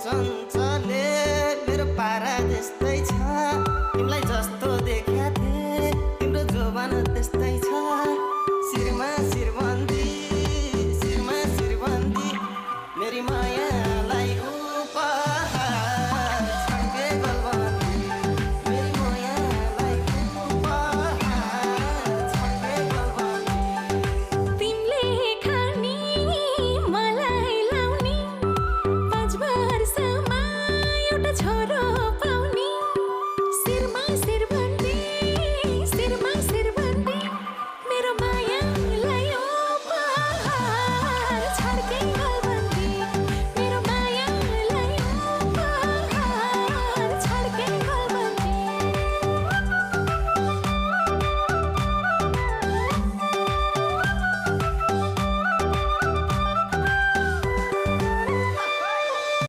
चञ्चले मेरो पारा त्यस्तै छ तिमीलाई जस्तो देखा थिए तिम्रो जोबान त्यस्तै छ शिरमा शिरबन्दी शिरमा शिरबन्दी मेरी मायालाई उपहार छड्के गलबन्दी मेरी मायालाई उपहार छड्के गलबन्दी तिमीले खानी मलाई लाउने 5 वर्ष